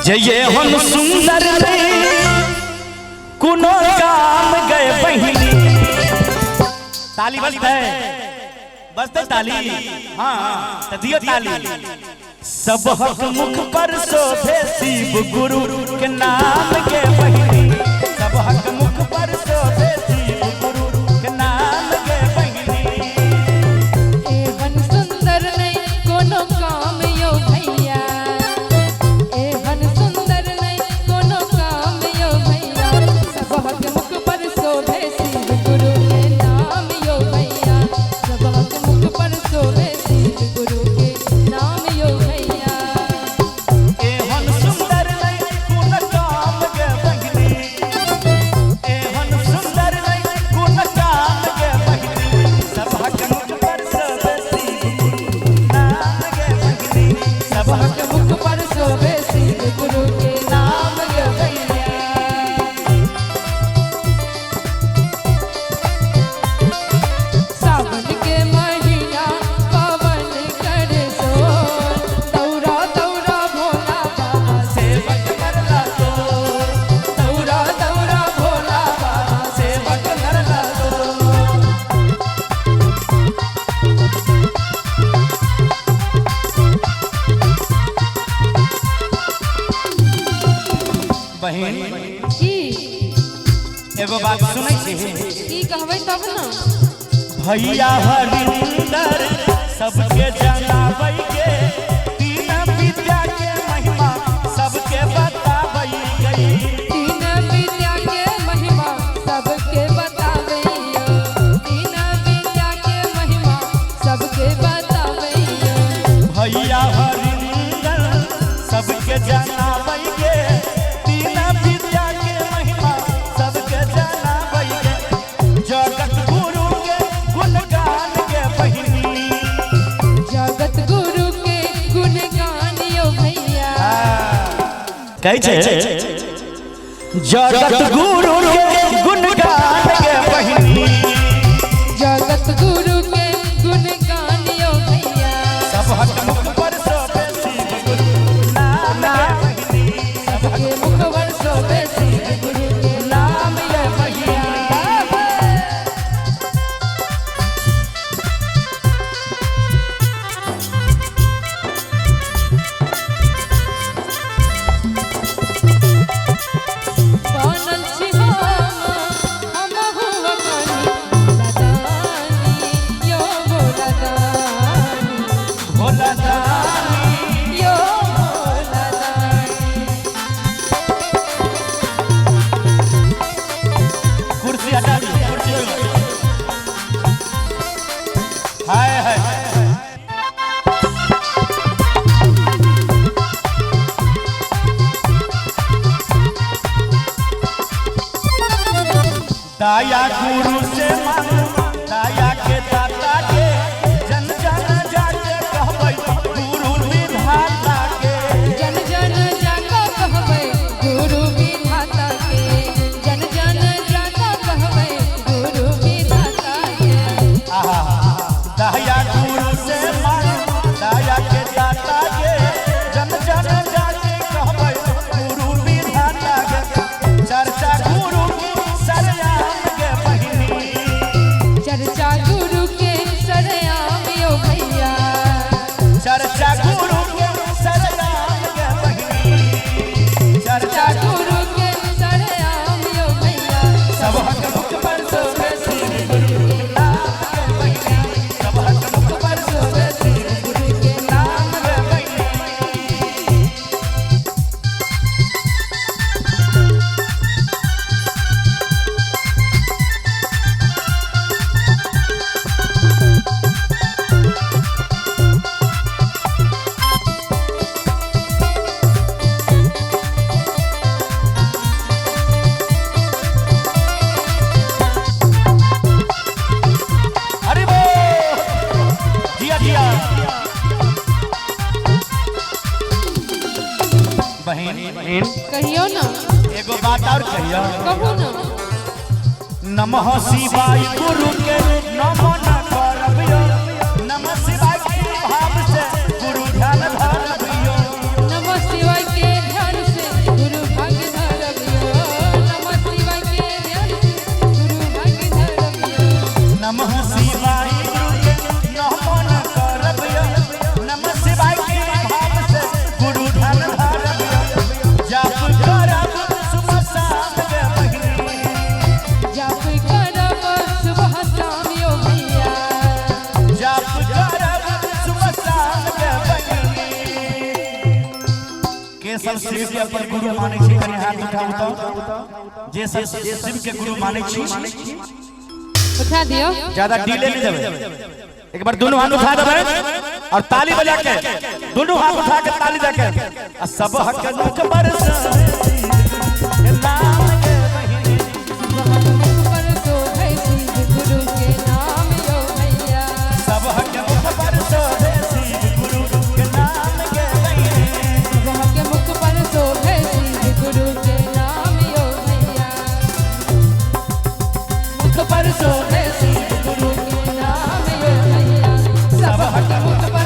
जे हम सुंदर कोनो काम गए बहिनी। ताली बजते बजते ताली, हाँ हाँ तो दियो ताली। सबहक मुख पर शोभे शिव गुरु के नाम के बहिनी। सबहक मुख पर शोभे शिव गुरु के नाम के बहिनी। एहन सुंदर नहीं कोनो काम यो भैया, एहन सुंदर नहीं कोनो काम यो भैया। सबहक मुख पर शोभे शिव गुरु के नाम यो भैया। सबहक मुख पर शोभे शिव गुरु के नाम यो भैया। एहन सुंदर नहीं कोनो काम के बहिनी। एहन सुंदर नहीं कोनो काम के बहिनी। सबहक मुख पर शोभे शिव गुरु नाम के बहिनी। सबहक सबहक मुख पर शोभे शिव गुरु के नाम यो भैया। सावन के महीना पवन कर सोर, दौरा दौरा भोला बाबा सेवक करला तो, दौरा दौरा भोला बाबा सेवक करला तो। बहिन की एगो बात सुनै छी? की कहबै तब न। भैया हरिंदर सबके जनाबै के, तीन विद्या के महिमा सबके बताबै गई। तीन विद्या के महिमा सबके बताबैया। तीन विद्या के महिमा सबके बताबैया। भैया हरिंदर सबके जनाबै के, तीन विद्या के महिमा सबके जनाबै के। जगत गुरु के गुणगान के बहिनी। जगत गुरु के गुणगान यो भैया। कहै छै जगत गुरु के गुणगान के बहिनी। जगत गुरु के गुणगान यो भैया। सबहक मुख पर शोभे शिव गुरु नाम के बहिनी। सबके मुख पर शोभे शिव गुरु के नाम यो भैया। बनल छी हमहु अखनी दानी यो भोला दानी, भोला दानी यो भोला दानी। कुर्सी हटा दी, कुर्सी। हाय हाय दाया गुरु से मांगू दाया के दाता के, जन जन जाके कहबै गुरु विधाता के। जन जन जाका कहबै गुरु विधाता के। जन जन जाका कहबै गुरु विधाता के। आहा, दाया गुरु से मांगू दाया के दाता के, जन जन जाके कहबै गुरु विधाता के। चर्चा गुरु की सरेआम के बहिनी। चर्चा गुरु के सरेआम यो भैया। चर्चा गुरु के सरेआम के बहिनी। चर्चा चर्चा गुरु के सरेआम यो भैया। सबहक मुख पर शोभे शिव गुरु के नाम के बहिनी। सबहक मुख पर शोभे शिव गुरु के नाम नाम के बहिनी। अरे वो जिया जिया बहिन कहियो ना। एगो बात और कहियो। कहू ना। नमः शिवाय गुरु के नमः न करबियो। नमः शिवाय के भाव से गुरु ध्यान धरबियो। नमः शिवाय के ध्यान से सब शिव के अपन गुरु मानै छी, कनि हाथ उठाउ तऽ। जे सब शिव के गुरु मानै छी, उठा दियो। ज्यादा डीले नहीं देबै। एक बार दोनों हाथ उठा देबै और ताली बजा के, दोनों हाथ उठा के ताली दे के आ सब हक मुख पर नाम के बहिनी। सबहक मुख पर शोभे शिव गुरु के नाम यो भैया। सब हक मुख पर शोभे शिव गुरु के नाम के बहिनी। सबहक मुख पर शोभे शिव गुरु के नाम यो भैया। मुख पर शोभे शिव गुरु के नाम यो भैया। सबहक मुख पर